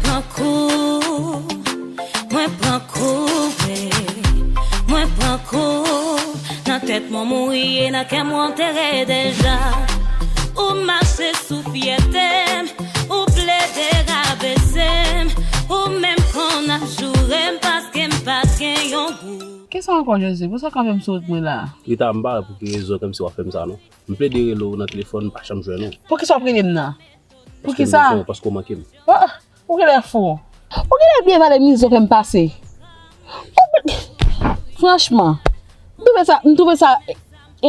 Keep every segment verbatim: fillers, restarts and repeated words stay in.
Pran kou, mwen pran kou, wi. Mwen pran kou, nan tèt mwen mouri e nan kè mwen antere deja. Ou mache sou fyète m, ou plede rabese m, ou menm konn ap joure m paske m pa t gen yon gou. Kisa ankò, Jezi? Poukisa w kanpe m sou wout mwen la? Rita, m pa wè pou ki rezon kòmsi w ap fè m sa, non. M plede rele w nan telefòn, m pa janm jwenn ou. Poukisa w ap rele m nan? Poukisa? Paske m bezwen w, paske w manke m. Ah, ou genlè fou. Ou genlè bliye valè mizè w fè m pase. Ou bl-, franchman, m twouve sa, m twouve sa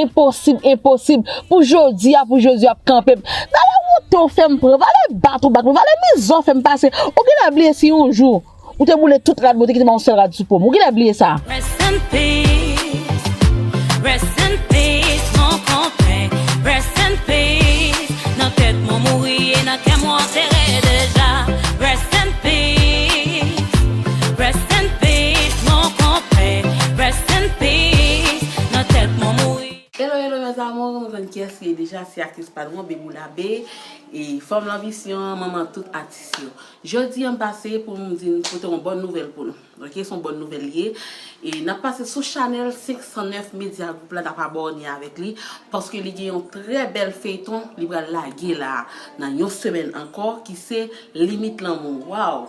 enposib, enposib pou jodi a, pou Jezi ap kanpe m. Valè wonte w fè m pran, valè bat ou bat mwen, valè mizè w fè m pase. Ou genlè bliye si yon jou ou te boule tout rad mwen, ou te kite m yon sèl rad sou po m. Ou genlè bliye sa. Rest in peace, rest in peace, mon konpè. Rest in peace, nan tèt mwen mouri e nan kè mwen antere deja. Rest in peace, rest in peace, mon konpè. Rest in peace, nan tèt mwen mouri. Hello, hello, mes amours, nou konn kiyès li ye deja, se aktris pa nou an, Bebou Labe, e fanm lanbisyon, manman tout atis yo. Jodi a, m pase pou m di, pote yon bòn nouvèl pou nou. Ok, se yon bòn nouvèl li ye. E n ap pase sou chanèl senk san nèf Media Group la, n ap abòne avèk li, paske li gen yon trè bèl feyton li pral lage la, nan yon semèn ankò, ki se Limit Lanmou. Waw!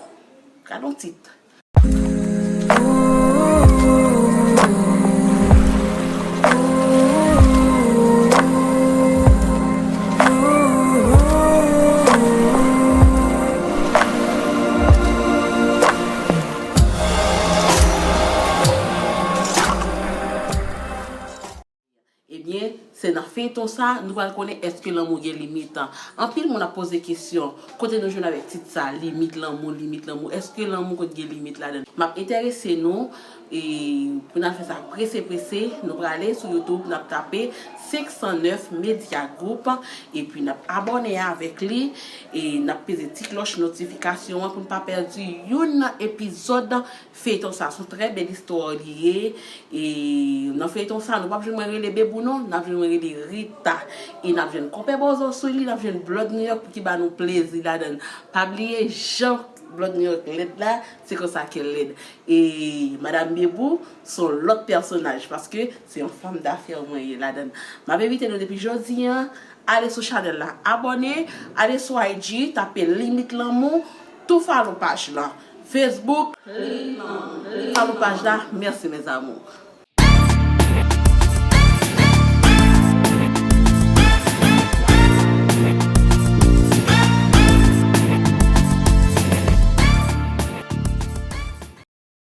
Gad yon tit. Ebyen, se nan feyton sa, nou pral konnen èske lanmou gen limit. Anpil moun ap poze kesyon, kote nou jwenn avèk tit sa, Limit Lanmou, Limit Lanmou. Èske lanmou konn gen limit ladan l? M ap enterese nou, e pou n al fè sa prese, prese, nou prale sou YouTube, n ap tape senk san nèf Media Group, epi n ap abòne avèk li, e n ap peze ti klòch notifikasyon an pou n pa pèdi youn nan epizòd feyton sa. Se yon trè bèl istwa li ye. E nan feyton sa, nou p ap jwenn mwen rele Bebou non, n ap jwenn mwen rele Rita. E n ap jwenn Konpè Bòzò sou li, n ap jwenn Blood New York pou ki ba nou plezi ladan l. Pa bliye jan Blood New York lèd la, se konsa ke l lèd. E Madam Bebou, se yon lòt pèsonaj, paske se yon fanm dafè mwen ye ladan l. M ap envite nou depi jodi a, ale sou chanèl la, abòne, ale sou I G, tape Limit Lanmou, tou follow paj la. Facebook, Limit Lanmou, follow paj la. Mèsi, mes amours.